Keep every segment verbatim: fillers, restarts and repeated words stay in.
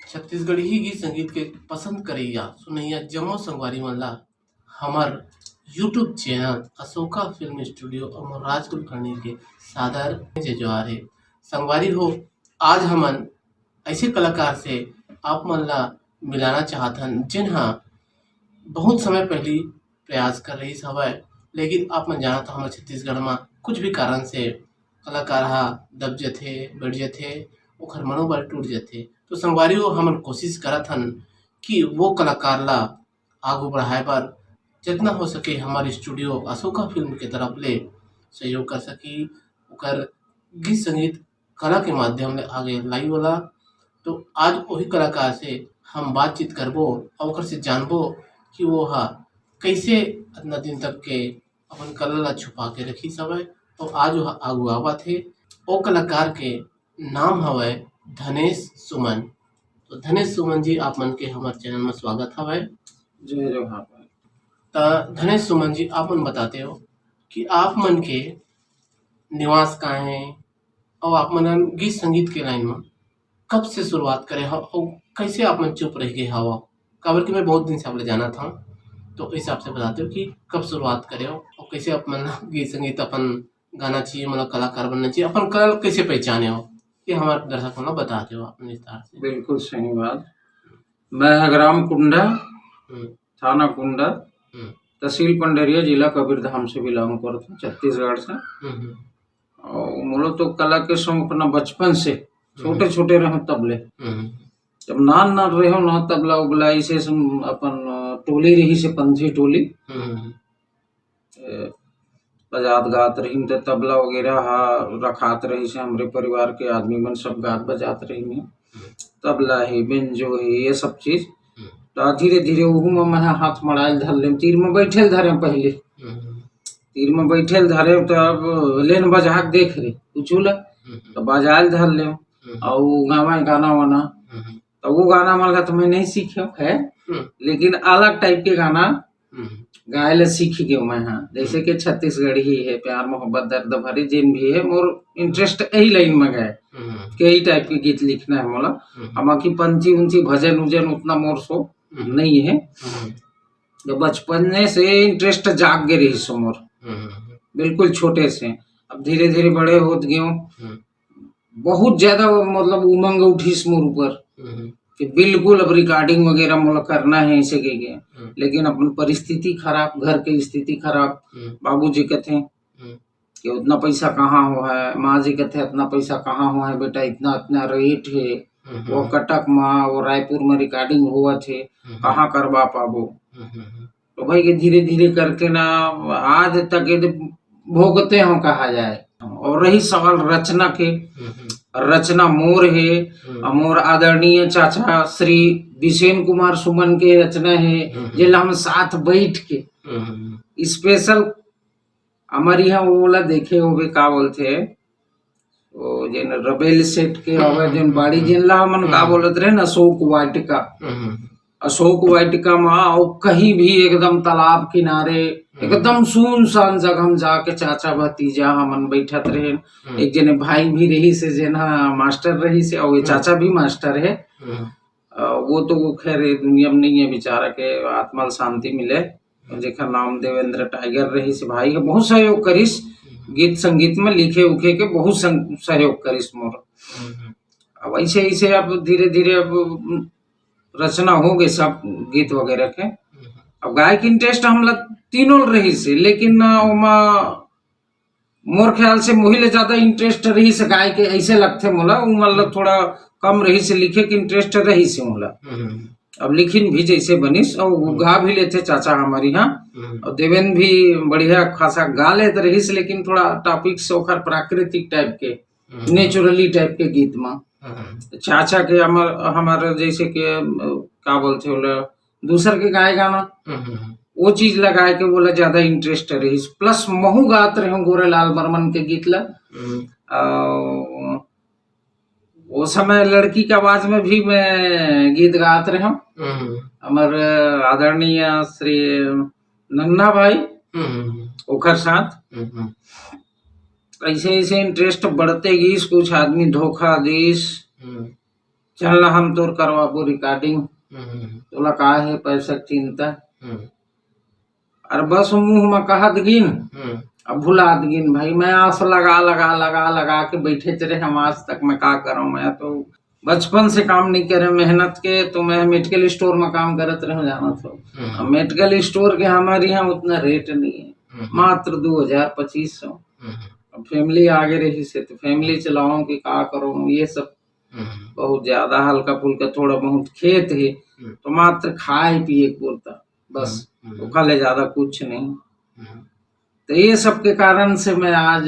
छत्तीसगढ़ी गीत संगीत के पसंद करइया सुनइया जम्मो संगवारी मन ला हमर YouTube channel Ashoka film studio अउ राज कुलकर्णी के सादर जय जोहार हे। संगवारी हो, आज हमन ऐसे कलाकार से आप मन ला मिलाना चाहत हन, जिन हा बहुत समय पहली प्रयास कर रहिस हवय, लेकिन आप मन जानत हो, हमर छत्तीसगढ़ म कुछ भी कारण से कलाकार हा दब जथे, बैठ जथे, ओखर मनोबल टूट जथे। तो संगवारी हो, हमन कोशिश करत हन कि वो कलाकार ला आगू बढ़ाए बर जितना हो सके हमर स्टूडियो अशोका फिल्म के तरफ ले सहयोग कर सकी, ओकर गीत संगीत कला के माध्यम ले आगे लाई वाला। तो आज वही कलाकार से हम बातचीत करबो और ओकर से जानबो कि वो हा कैसे इतना दिन तक के अपन कला ला छुपा के रखिस हवय, तो आज वो आगू आवत हे। ओ कलाकार के नाम हवय धनेश सुमन। तो धनेश सुमन जी, आप मन के हमर चैनल में स्वागत हवय। जय जोहार। त धनेश सुमन जी, आप मन बताते हो कि आप मन के निवास कहाँ है और आप मन गीत संगीत के लाइन में कब से शुरुआत करे हो और कैसे आप मन चुप रह गए हो? काबर कि मैं बहुत दिन से आप ले जाना था, तो इस हिसाब से बताते हो कि कब शुरुआत करे हो और कैसे आप मन गीत संगीत अपन गाना चाहिए, मतलब कलाकार बनना चाहिए, अपन कला कैसे पहचाने हो, ये हमारे दर्शक मन ला बताते हो आप विस्तार से। बिल्कुल सही बात। मैं ह ग्राम कुंडा, हम्म। थाना कुंडा, हम्म। तहसील पंडरिया, जिला कबीरधाम से बिलोंग करत हूँ, छत्तीसगढ़ से। हम्म, हम्म। और मोला तो कला के शौक ना बचपन से, छोटे हम्म। छोटे रहूं तब ले। हम्म। जब नान नान रहूं ना, तबला उबला इसे सम-, अपन, अ, टोली रहिस हे, पंथी टोली। हम्म। ए, बजात गात रहिन, त तबला वगैरह हा रखात रहिस हे, हमरे परिवार के आदमी मन सब गात बजात रहिन हे। तबला हे, बेंजो हे, ये सब चीज। हम्म। त धीरे धीरे ओहू म मैं हाथ मड़ाइल धर लेम, तीर म बैठे ल धरे पहले। हम्म। तीर म बैठे ल धरे, त अब लेन बजा के देख रे, कुछू ला, हम्म। त बजाइल धर लेम। हम्म। अउ गावे गाना वाना। हम्म। त वो गाना मन ला तो मैं नहीं सीखे है, हम्म। लेकिन अलग टाइप के गाना हम्म। गाए ला सीख गयो मैं, हाँ। जैसे हम्म। कि छत्तीसगढ़ी है, प्यार मोहब्बत दर्द भरी जिन भी है, मोर interest यही लाइन में गए हम्म। कि यही टाइप के गीत लिखना है मोला। हम्म। हम की पंथी उंथी भजन उजन उतना मोर शौक हम्म। नहीं है। हम्म। जब बचपने से interest जाग गए रही सो मोर, हम्म। बिल्कुल छोटे से। अब धीरे धीरे बड़े होत गयो, हम्म। बहुत ज्यादा, मतलब, उमंग उठिस मोर ऊपर हम्म। कि बिल्कुल अब recording वगैरह मोला करना है, ऐसे कह के। हम्म। लेकिन अपन परिस्थिति खराब, घर के स्थिति खराब। हम्म। बाबूजी कहते हैं हम्म। कि उतना पैसा कहाँ हो है, माँ जी कहते हैं, "इतना पैसा कहाँ हो है बेटा, इतना, इतना rate है, हम्म। वो कटक में, वो रायपुर में recording हुआ थे, हम्म। कहाँ करवा पाबो?" हम्म, हम्म, हम्म। तो भाई, ये धीरे धीरे करके ना आज तक ये भोगते हो कहा जाए। और रही सवाल रचना के, हम्म, हम्म। रचना मोर है, हम्म। और मोर आदरणीय चाचा श्री बिसेन कुमार सुमन के रचना है, हम्म, हम्म। जेला हम साथ बैठ के हम्म, हम्म। Special हमारे यहाँ वो वाला देखे होबे, का बोलते हैं, वो जेन रबेल सेठ के हम्म, आवे, हम्म, जेन हम्म, बाड़ी, हम्म। जेन ला हमन का हम्म। बोलत रहे ना, अशोक वाटिका। हम्म, हम्म। अशोक वाटिका मा, और कहीं भी एकदम तालाब किनारे, हम्म। एकदम सुनसान जगह में जाके चाचा भतीजा हमन बैठत रहे। हम्म। एक जने भाई भी रही से, जेन हा मास्टर रही से, और ये हम्म। चाचा भी मास्टर है। हम्म। अ, वो तो, वो खैर ये दुनिया में नहीं है, बेचारा के आत्मा ल शांति मिले। हम्म। जेकर नाम देवेंद्र टाइगर रहिस, भाई के बहुत सहयोग करिस, हम्म। गीत संगीत में लिखे उखे के बहुत सं-, सहयोग करिस मोर। हम्म, हम्म। अब ऐसे, ऐसे अब धीरे धीरे अब, उम, रचना हो गई सब गीत वगैरह के। हम्म। अब गाय के interest हमला तीनों ल रहिस, लेकिन, अ, ओमा मोर ख्याल से मोही ले ज्यादा interest रहिस गाय के, ऐसे लगथे मोला। उ मतलब हम्म। थोड़ा कम रहिस, लिखे के interest रहिस मोला। हम्म। अब लिखिन भी जैसे बनिस, और वो हम्म। गा भी लेथे चाचा हमारे यहाँ, हम्म। और देवेन भी बढ़िया खासा गा लेत रहिस, लेकिन थोड़ा topic से ओखर प्राकृतिक type के, हम्म। Naturally type के गीत मा। हम्म। चाचा के हमर, हमारे जैसे कि, अ, का बोलथे ओला, दूसर के गाए गाना, हम्म, हम्म, हम्म। वो चीज लगाए के बोला ज्यादा interest रहिस। Plus महू गात रहे गोरेलाल बर्मन के गीत ला। हम्म। अ, वो समय लड़की के आवाज में भी मैं गीत गात रहे हूँ। हम्म। हमर आदरणीय श्री नन्ना भाई, हम्म। ओखर साथ। हम्म। ऐसे, ऐसे interest बढ़ते गीस, कुछ आदमी धोखा दीस। हम्म। चल ना हम तोर करवाबो recording, हम्म, हम्म, तोला का हे पैसा के चिंता। हम्म। अरे बस मुंह में कहत गिन, हम्म। अब भुलात गिन भाई, मैं आस लगा, लगा, लगा, लगा के बैठे रहे हम आज तक। मैं का करूं, मैं तो बचपन से काम नहीं करे मेहनत के, तो मैं medical store में काम करत रहे, जानत हो। हम्म। अब medical store के हमारे यहाँ उतना rate नहीं है, हम्म। मात्र दो हजार, पच्चीस सौ। हम्म। अब family आगे रही से, तो family चलाऊं कि का करूं, ये सब हम्म। बहुत ज्यादा हल्का फुल्का, थोड़ा बहुत खेत है, हम्म। तो मात्र खाए पिए के बोलता, बस, हम्म, हम्म। ओखर ले ज्यादा कुछ नहीं। हम्म। तो ये सब के कारण से मैं आज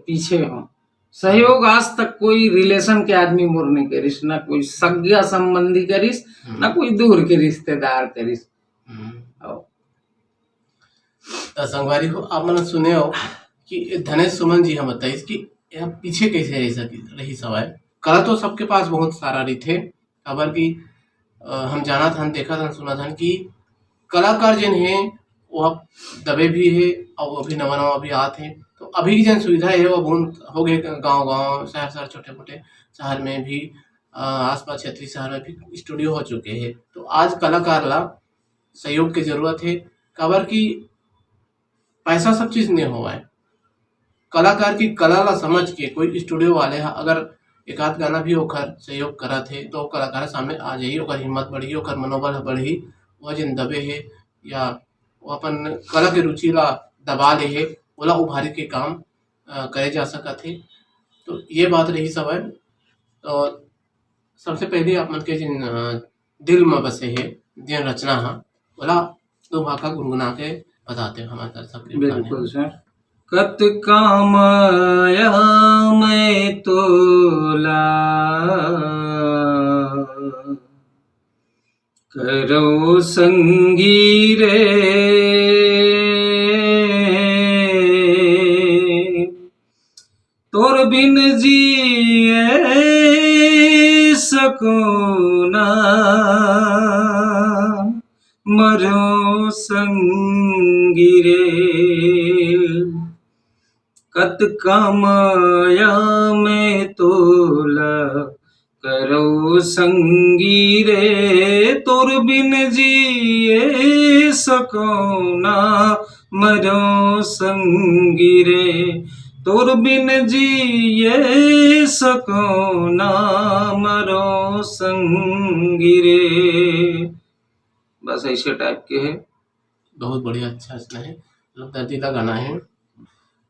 पीछे हूँ। सहयोग आज तक कोई relation के आदमी मोर नहीं करिस, ना कोई सगा संबंधी करिस, हम्म। ना कोई दूर के रिश्तेदार करिस। हम्म। और त संगवारी हो, आप मन सुने हो कि धनेश सुमन जी ह बताइस कि यह पीछे कैसे रह सकी, रही सवाय। कला तो सबके पास बहुत सारा रहिथे, काबर कि, अ, हम जानत हन, देखत हन, सुनत हन कि कलाकार जेन हे, वो दबे भी हे और वो भी नवा नवा भी आत हे। तो अभी की जेन सुविधा हे, वो बहुत हो गए गांव गांव, शहर शहर, छोटे मोटे शहर में भी, अ, आसपास क्षेत्रीय शहर में भी studio हो चुके हे। तो आज कलाकार ला सहयोग के जरूरत हे, काबर कि पैसा सब चीज नहीं होवय। कलाकार की कला ला समझ के कोई studio वाले ह अगर एक आध गाना भी ओखर सहयोग करत हे, तो कलाकार सामने आ जाही, ओकर हिम्मत बढ़ही, ओकर मनोबल ह बढ़ही, वो जेन दबे हे या वो अपन कला के रुचि ला दबा ले हे, ओला उभारे के काम, अ, करे जा सकत हे। तो ये बात रही सवाय। और सबसे पहले आप मन के जिन, अ, दिल म बसे हे, जेन रचना ह, ओला दो भाखा गुनगुना के बताते हो हमारे दर्शक के बिल्कुल सर। कतका माया मैं तोला करौ संगी रे, तोर बिन जिए सकूं ना, मरौं संगी रे। कतका माया मैं तोला करौ संगी रे, तोर बिन जिए सकौं ना, मरौं संगी रे, तोर बिन जिए सकौं ना, मरौं संगी रे। बस ऐसे type के है। बहुत बढ़िया, अच्छा रचना है, मतलब दर्दीला गाना है।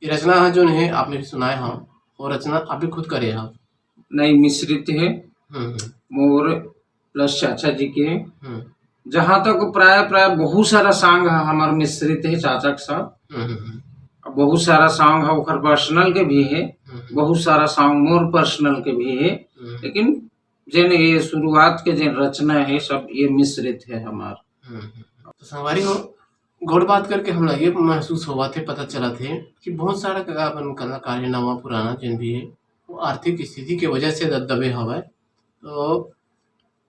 ये रचना है जो है आपने भी सुनाए हो, वो रचना आप भी खुद करे हो? नहीं, मिश्रित है। हम्म, हम्म। मोर plus चाचा जी के। हम्म। जहाँ तक प्राय, प्राय बहुत सारा song है हमार मिश्रित है चाचा के साथ। हम्म, हम्म, हम्म। अब बहुत सारा song है ओकर personal के भी है, हम्म, हम्म। बहुत सारा song मोर personal के भी है, हम्म। लेकिन जेन ये शुरुआत के जेन रचना है सब ये मिश्रित है हमार। हम्म, हम्म। तो संगवारी हो, गोठ बात करके हमला ये महसूस होवत हे, पता चलत हे कि बहुत सारा कला-, अपन कलाकार हे, नवा पुराना जेन भी हे, वो आर्थिक स्थिति के वजह से द-, दबे हवय। तो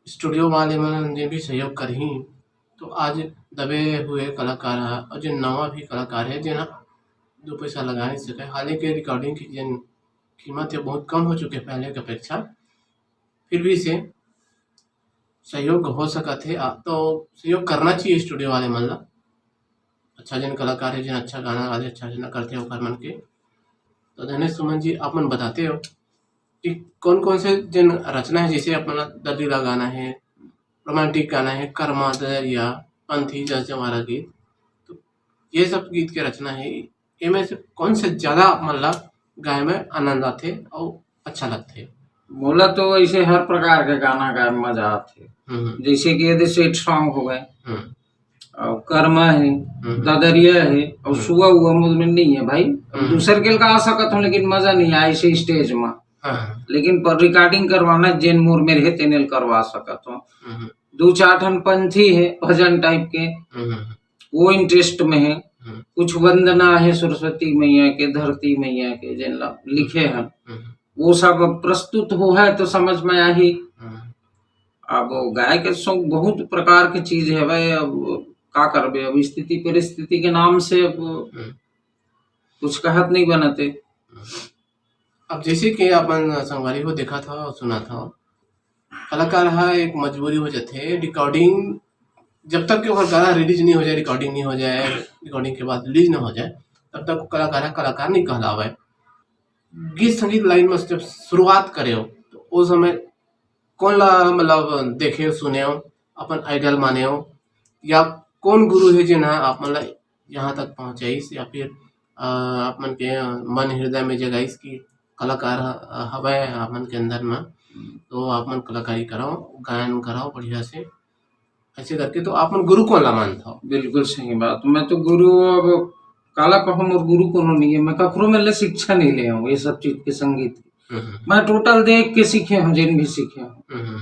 studio वाले मन जेन भी सहयोग करही, तो आज दबे हुए कलाकार ह, और जेन नवा भी कलाकार हे, जेन ह दो पैसा लगा नहीं सके, हालांकि recording की जेन कीमत हे, बहुत कम हो चुके हे पहले के अपेक्षा, फिर भी से सहयोग हो सकत हे, आ, तो सहयोग करना चाहिए studio वाले मन ला। अच्छा जेन कलाकार हे, जेन अच्छा गाना गाथे, अच्छा रचना करथे, ओकर मन के। तो धनेश सुमन जी, आप मन बताते हो कि कौन-कौन से जेन रचना हे, जैसे आप मन ला दर्दीला गाना हे, romantic गाना हे, करमा, ददरिया, पंथी, जस जंवारा गीत, तो ये सब गीत के रचना हे, एमे से कौन से ज्यादा आप मन ला गाए में आनंद आथे अउ अच्छा लगथे? मोला तो ऐसे हर प्रकार के गाना गाए में मजा आथे। हम्म। जैसे कि यदि sweet song हो गए, हम्म। अउ कर्मा हे, हम्म। ददरिया हे, अउ हम्म। सुआ उआ मोर में नहीं है भाई। अब हम्म। दूसर के गा सकत हूँ, लेकिन मजा नहीं आए ऐसे stage में। हाँ। लेकिन पर recording करवाना, जेन मोर मेर हे, तेने ल करवा सकत हूँ। हम्म। दू चार ठन पंथी हे, भजन type के। हम्म। वो interest में हे। हम्म। कुछ वंदना हे सरस्वती मैया के, धरती मैया के, जेन ला लिखे हन। हम्म। वो सब अब प्रस्तुत हो है तो समझ में आही। हम्म। अब गाय के शौक बहुत प्रकार के चीज हवय, अब का करबे, अब स्थिति परिस्थिति के नाम से अब हम्म। कुछ कहत नहीं बनते। हम्म। अब जैसे कि अपन संगवारी हो देखत हो, सुनत हो, कलाकार ह एक मजबूरी हो जाथे, recording जब तक कि ओकर गाना release नहीं हो जाए, recording नहीं हो जाए, recording के बाद release नहीं हो जाए, तब तक वो कलाकार ह कलाकार नहीं कहलावे। गीत संगीत लाइन में जब शुरुआत करे हो, तो उस समय कौन ला, मतलब, देखे हो, सुने हो, अपन आइडल माने हो, या कौन गुरु है जिन ह आप मन ला यहाँ तक पहुँचाइस, या फिर अ, आप मन के मन हृदय में जगाइस कि कलाकार ह-, हवय आप मन के अंदर में, तो आप मन कलाकारी कराओ, गायन कराओ बढ़िया से, ऐसे करके। तो आप मन गुरु कौन ला मानत हो? बिल्कुल सही बात। मैं तो गुरु, अब काला कहूँ, मोर गुरु कोनो नहीं है। मैं ककरो मेर ले शिक्षा नहीं ले हूँ ये सब चीज के, संगीत के। हम्म। मैं टोटल देख के सीखे हूँ, जिन भी सीखे हूँ। हम्म।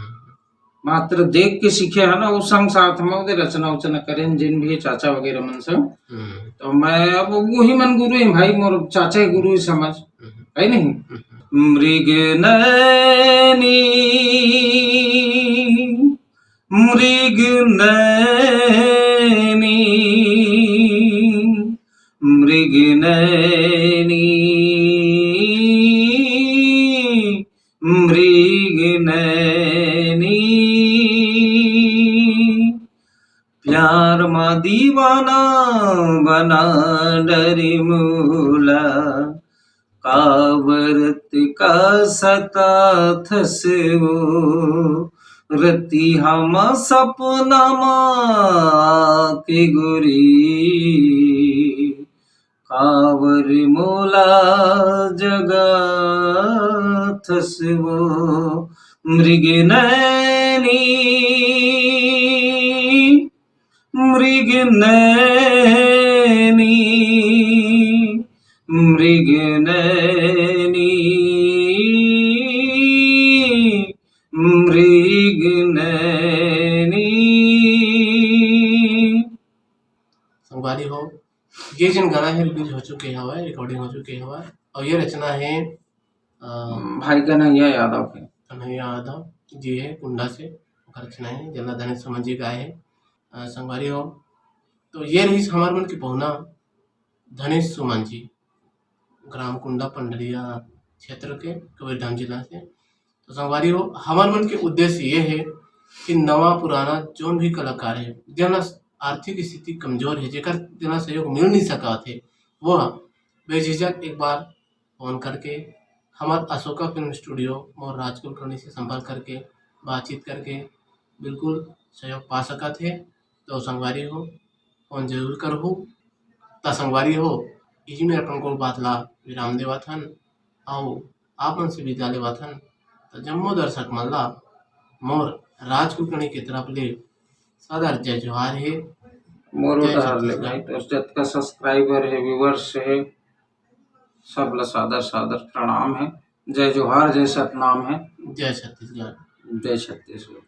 मात्र देख के सीखे है ना, वो संग साथ में ओदे रचना उचना करें, जिन भी चाचा वगैरह मन संग। हम्म। तो मैं अब वही मन गुरु है भाई, मोर चाचा ही गुरु ही समझ, हम्म। है नहीं? हम्म। मृग नैनी, मृग नैनी, मृग नैनी, मृग नैनी। प्यार मा दीवाना बना डरे मोला, काबर तका सताथस वो, रतिहा मा सपना मा के गोरी, काबर मोला जगाथस वो। मृग नैनी, मृग नैनी, मृग नैनी, मृग नैनी। संगवारी हो, ये जिन गाना है release हो चुके हवय, recording हो चुके हवय, और ये रचना है, अ, भाई कन्हैया यादव के। कन्हैया यादव जी है कुंडा से, ओकर रचना है, जेला धनेश सुमन जी गाए है। अ, संगवारी हो, तो ये रहिस हमर मन के पहुना धनेश सुमन जी, ग्राम कुंडा पंडरिया क्षेत्र के, कबीरधाम जिला से। तो संगवारी हो, हमर मन के उद्देश्य ये है कि नवा पुराना जोन भी कलाकार है, जेन ला आर्थिक स्थिति कमजोर है, जेकर, जेन ला सहयोग मिल नहीं सकत है, वो बेझिझक एक बार फोन करके हमर अशोका फिल्म स्टूडियो मोर राज कुलकर्णी से संपर्क करके, बातचीत करके बिल्कुल सहयोग पा सकत है। तो संगवारी हो, फोन जरूर करहू। त संगवारी हो, इही में अपन गोठ बात ला विराम देवत हन, अउ आप मन से विदा लेवत हन। त जम्मो दर्शक मन ला मोर राज कुलकर्णी के तरफ ले सादर जय जोहार हे। मोरो जय डहर ले छत्तीसगढ़। भाई, तो जतका subscriber हे, viewers हे, सब ला सादर सादर प्रणाम हे। जय जोहार, जय सतनाम हे। जय छत्तीसगढ़। जय छत्तीसगढ़।